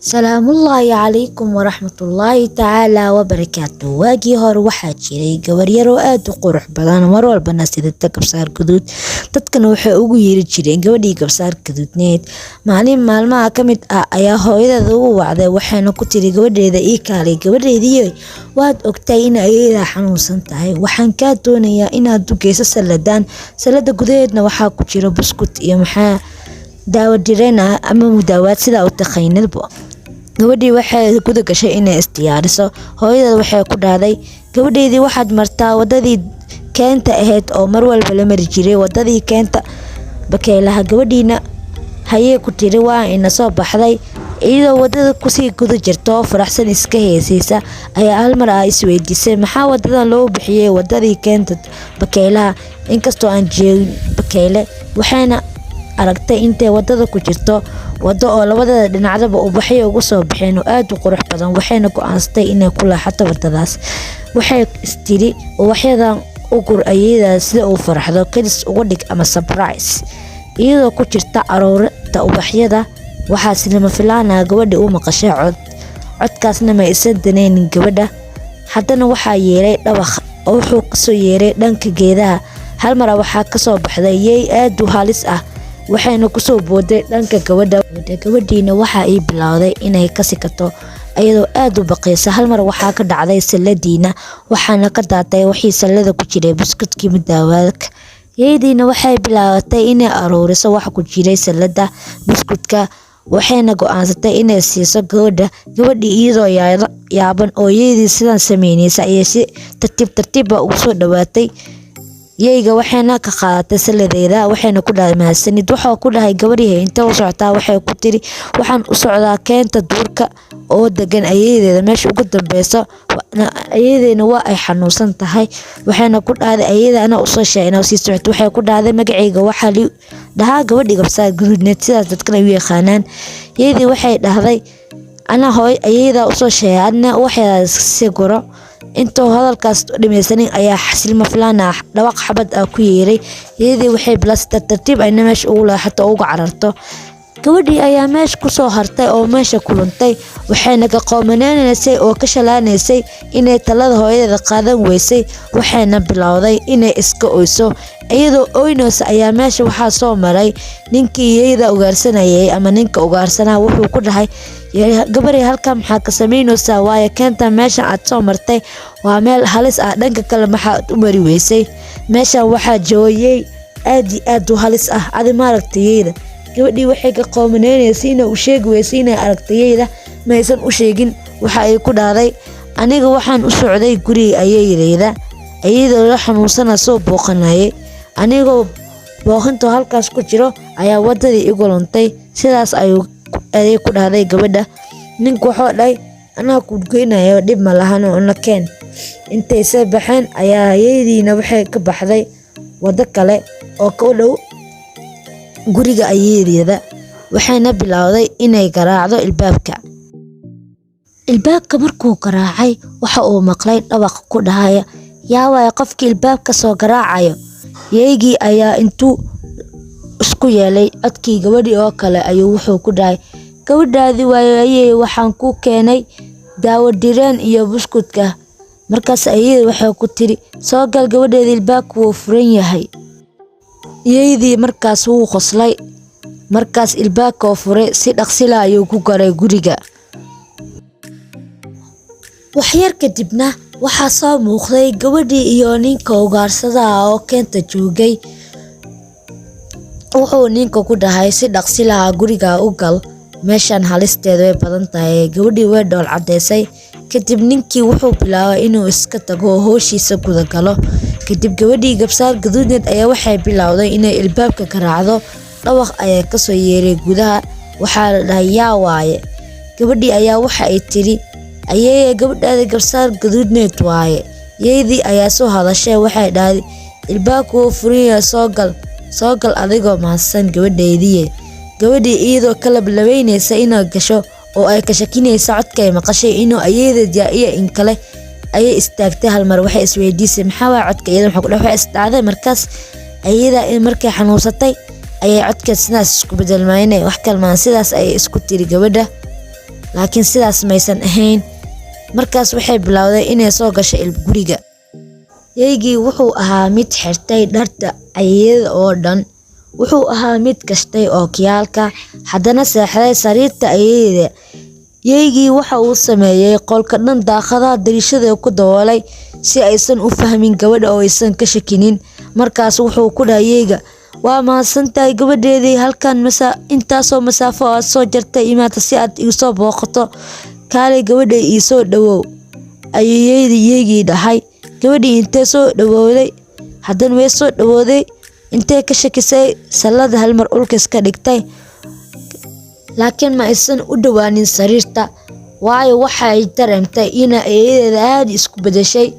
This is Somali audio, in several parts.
Salaamullaahi calaykum waraxmatullaahi tacaalaa wabarakaatu. Waagii hore waxaa jiray gabar yar oo aad u qurux badan, mar walbana sidata kabsaar guduud. Dadkana waxay ugu yeeri jireen gabadhii kabsaar guduudneed. Maalin maalmaha ka mid ah ayaa hooyadeeda ugu wacday, waxayna ku tiri gabadheeda: "Ii kaalay gabadheediiyoy, waad ogtahay in ayeeyadaa xanuunsan tahay. Waxaan kaa doonayaa inaad u geyso saladaan. Salada gudaheedna waxaa ku jira buskut iyo maxaa daawo dhireen ah ama mudaawaad, sidaa u taqaanidba." Gabadhii waxay guda gashay inay isdiyaariso. Hooyadeed waxay ku dhahday: "Gabadheydii, waxaad martaa wadadii keenta ahayd oo mar walba la mari jiray, wadadii keenta bakeylaha." Gabadhiina hayee ku tiri, waa ina soo baxday. Iyadoo wadada kusii guda jirta oo faraxsan, iska heesaysa, ayaa hal mar ah isweydiisay: maxaa wadadan loo bixiyey wadadii keenta bakeylaha, inkastoo aan joogin bakeyle? Waxayna aragtay intay wadada ku jirto wado oo labadeeda dhinacdaba ubaxyo ugu soo baxeen oo aad u qurux badan. Waxayna go'aansatay inay ku laaxato wadadaas. Waxay istiri: ubaxyadan u gur ayeeyadaa sida uu farxdo, kadis uga dhig ama surprise. Iyadoo ku jirta aroorta ubaxyada, waxaa lama filaan ah gabadhii u maqashay cod. Codkaasna ma aysan danaynin gabadha. Haddana waxaa yeeray dhawaq oo wuxuu kasoo yeeray dhanka geedaha. Hal mar waxaa kasoo baxday yeey aad u halis ah, waxayna kusoo booday dhanka gabadha. Gabadhiina waxa ay bilowday inay ka sikato iyadoo aad u baqaysa. Hal mar waxaa ka dhacday saladiina, waxaana ka daatay wixii salada ku jiray, buskudkii mudaawaadka. Yeydiina waxay bilaabatay inay aruuriso wax ku jiray salada buskudka, waxayna go'aansatay inay siiso gabadha. Gabadhii iyadoo yaaban oo yeydii sidan sameynaysa ayay si tartiib tartiib ah ugu soo dhawaatay yeyga, waxayna ka qaadatay saladeeda, waxayna ku dhahay: "Mahadsanid." Waxaa ku dhahay: "Gabaryahay, intee u socotaa?" Waxay ku tiri: "Waxaan u socdaa keenta duurka oo degan ayeeyadeeda meesha ugu dambeyso, ayeeyadeena waa ay xanuunsan tahay." Waxayna ku dhahday: "Ayeeyada anaa usoo sheegay inaa sii socoto." Waxay ku dhahday: "Magacayga waxaa li dhahaa gabadhii gabsaar guduudneed, sidaas dadkana u yaqaanaan." Yeedii waxay dhahday: "Anaa hooy ayeeyadaa usoo sheegay, adna waxay si guro." Intuu hadalkaas dhamaysanin ayaa xasilma filaan ah dhawaq xabad ah ku yeeray. Yeedii waxay bilaabsatay tartiib ayna meesha ugu leexato oo uga cararto. Gabadhii ayaa meesha kusoo hartay oo meesha kuluntay, waxayna ka qoomaneynaysay oo ka shalaanaysay inay talada hooyadeeda qaadan weysay. Waxayna bilowday inay iska oyso. Iyadoo oynaysa ayaa meesha waxaa soo maray ninkii yeyda ugaarsanayay ama ninka ugaarsanaa. Wuxuu ku dhahay: "Gabaray, halkan maxaa ka samaynaysaa? Waayo keenta meeshan aad soo martay waa meel halis ah. Dhanka kale maxaad u mari weysay? Meeshan waxaa joogayey aad iyo aad u halis ah. Adi maaragtay yeyda?" Gabadhii waxay ka qoomaneynaysay inay u sheegi weysay inay aragtay yeyda. Maysan u sheegin. Waxa ay ku dhahday: "Aniga waxaan u socday guriga ayeeyadeyda, ayadoo la xanuunsana soo booqanayay. Anigoo booqintoo halkaas ku jiro ayaa wadadii igu luntay." Sidaas ayuu ayay ku dhahday gabadha. Ninku wuxuu dhahay: "Anaa ku geynayo, dhib ma lahan oo na keen." Intaysa baxeen ayaa ayeeyadiina waxay ka baxday wado kale oo ka dhow guriga ayeeyadeeda, waxayna bilowday inay garaacdo ilbaabka. Ilbaabka markuu garaacay, waxa uu maqlay dhawaq ku dhahaya: "Yaa waaya qofkii ilbaabka soo garaacayo?" Yeygii ayaa intuu isku yeelay codkii gabadhii oo kale ayuu wuxuu ku dhahay: "Gabadhaadii waayo ayeey, waxaan ku keenay daawo dhireen iyo buskudka." Markaas ayeeyada waxay ku tiri: "Soo gal gabadheeda, ilbaabku wuu furan yahay." Yeydii markaas wuu qoslay. Markaas ilbaabka oo furay, si dhaqsila ayuu ku galay guriga. Waxyar kadibna waxaa soo muuqday gabadhii iyo ninka ugaarsadaha oo keenta joogay. Wuxuu ninka ku dhahay: "Si dhaqsi laha guriga u gal, meeshan halisteedu way badan tahay." Gabadhii way dhool cadeysay. Kadib ninkii wuxuu bilaabay inuu iska tago oo howshiisa guda galo. Kadib gabadhii gabsaar gaduudneed ayaa waxay bilowday inay ilbaabka garaacdo. Dhawaq ayaa kasoo yeeray gudaha. Waxaa la dhahay: "Yaa waaye?" Gabadhii ayaa waxa ay tiri: "Ayeeye, gabadhaada gabsaar gaduudneed waaye." Yeydii ayaa soo hadashay. Waxay dhahday: "Ilbaabku wuu furan yahay, soo gal, soo gal adigoo mahadsan gabadhaydiye." Gabadhii iyadoo ka lablabeynaysa inay gasho oo ay ka shakinaysa codka ay maqashay inuu ayeeyadeed yaa iyo in kale, ayay istaagtay. Hal mar waxay isweydiisay: maxaa waay codka iyada? Maxaa ku dhahay? Waxay isdhacday markaas ayada in markay xanuunsatay ayay codkeed sidaas isku bedelmayne, wax kalmaan, sidaas ayay isku tiri gabadha. Laakiin sidaas maysan ahayn. Markaas waxay bilowday inay soo gasho guriga. Yeygii wuxuu ahaa mid xirtay dharta ayeeyada oo dhan. Wuxuu ahaa mid gashtay ookiyaalka, haddana seexday sariirta ayeeyada. Yeygii waxa uu sameeyay qolka dhan daaqadaha dariishada ku daboolay si aysan u fahmin gabadha oo aysan ka shakinin. Markaas wuxuu ku dhahay yeyga, "Waa mahadsantahay gabadheedii, halkan intaasoo masaafo aad soo jartay imaata si aad igu soo booqato. Kaalay gabadha ii soo dhawow," ayuu yeygii dhahay. Gabadhii intee soo dhawowday, haddana way soo dhawowday, intee ka shakisay sallada hal mar dhulka iska dhigtay. Laakiin ma aysan u dhawaanin sariirta, waayo waxay dareemtay in ayeeyadeeda aad isku bedeshay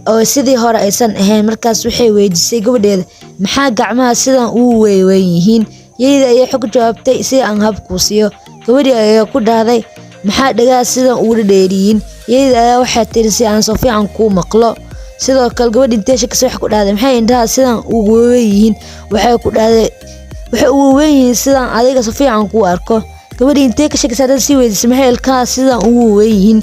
oo sidii hore aysan ahayn. Markaas waxay weydiisay gabadheeda, "Maxaa gacmaha sidan ugu weyn yihiin?" Yeyda ayaa ku jawaabtay, "Si aan hab kuu siiyo." Gabadhii ayaa ku dhahday, "Maxaa dhagaha sidan ugu dheeriyiin?" Yeyda ayaa waxay tiri, "Si aan si fiican kuu maqlo." Sidoo kale gabadhii intee shakisay waxay ku dhahday, "Maxay indhaha sidan ugu weyn yihiin?" Waxay ku dhahday, "Waxay ugu weyn yihiin sidaan adiga si fiican kuu arko." Gabadhii intee ka shakisay haddana sii weydiisay, "Maxay ilkaha sidan ugu weyn yihiin?"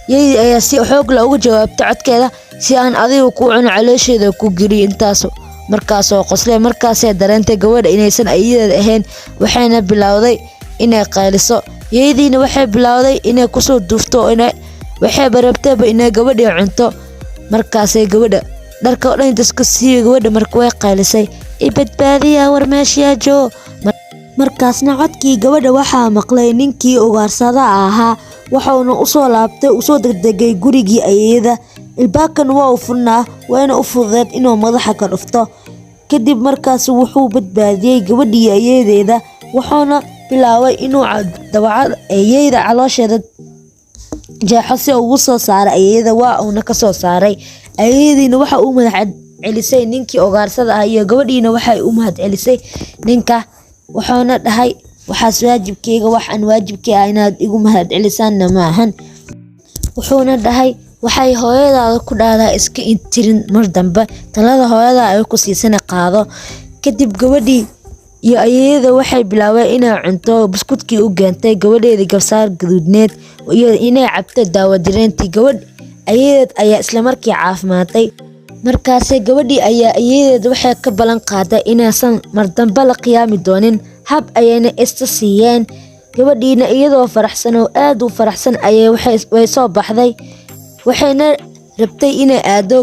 Yeyda ayaa si xoog leh uga jawaabtay codkeeda, "Si aan adiga kuu cuno caloosheeda ku geliyo intaas." Markaasoo qoslay. Markaasay dareentay gabadha inaysan ayeeyadeed ahayn, waxayna bilowday inay qayliso. Yeydiina waxay bilowday inay kusoo duufto, waxay barabtayba inay gabadhii cunto. Markaasay gabadha dharka oo dhan inta iska siiyay. Gabadha marka way qaylisay, "I badbaadiya, war meesha joo." Markaasna codkii gabadha waxaa maqlay ninkii ugaarsada ahaa, waxauna usoo laabtay, usoo degdegay gurigii ayeeyada. Ilbaabkan waa uu furnaa, wayna u fududeed inuu madaxa ka dhufto. Kadib markaas wuxuu badbaadiyey gabadhii ayeeyadeeda, wuxuuna bilaabay inuu dawacada ayeeyada caloosheeda jeexo si uu ugu soo saaro ayeeyada. Waa uuna ka soo saaray. Ayeeyadiina waxa uu mahad celisay ninkii ugaarsada ah, iyo gabadhiina waxay u mahad celisay ninka, wuxuuna dhahay, "Waxaas waajibkayga, wax aan waajibkay ah inaad igu mahad celisaanna maahan." Wuxuuna dhahay, "Waxay hooyadaada ku dhahdaa iska intirin mar dambe, talada hooyada ay ku siisana qaado." Kadib gabadhii iyo ayeeyada waxay bilaabeen inay cunto buskudkii u keentay gabadheedii gabsaar gaduudneed iyo inay cabto daawo direentii. Gabadh ayeeyadeed ayaa isla markii caafimaatay. Markaase gabadhii ayaa ayeeyadeed waxay ka ballan qaaday inaysan mar dambe la qiyaami doonin. Hab ayayna ista siiyeen. Gabadhiina iyadoo faraxsan oo aad u faraxsan ayay way soo baxday, waxayna rabtay inay aado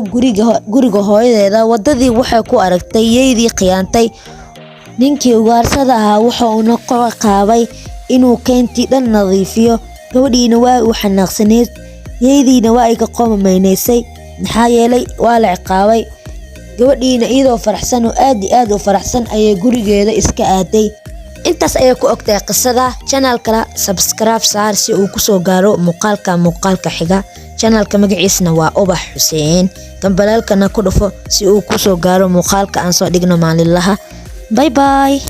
guriga hooyadeeda. Wadadii waxay ku aragtay yeydii khiyaantay ninkii ugaarsada ahaa, waxa uuna qaabay inuu keyntii dhan nadiifiyo. Gabadhiina waa uu xanaaqsaneyd, yeydiina waa ay ka qoomameynaysay, maxaa yeelay waa la ciqaabay. Gabadhiina iyadoo faraxsan oo aad iyo aad u faraxsan ayay gurigeeda iska aaday. Intaas ayay ku ogtahay qisada. Channelkana subscribe saar si uu kusoo gaaro muuqaalka xiga. Channelka magaciisna waa Ubax Xuseen. Gambaleelkana ku dhufo si uu kusoo gaaro muuqaalka aan soo dhigno maalinlaha. Bye bye.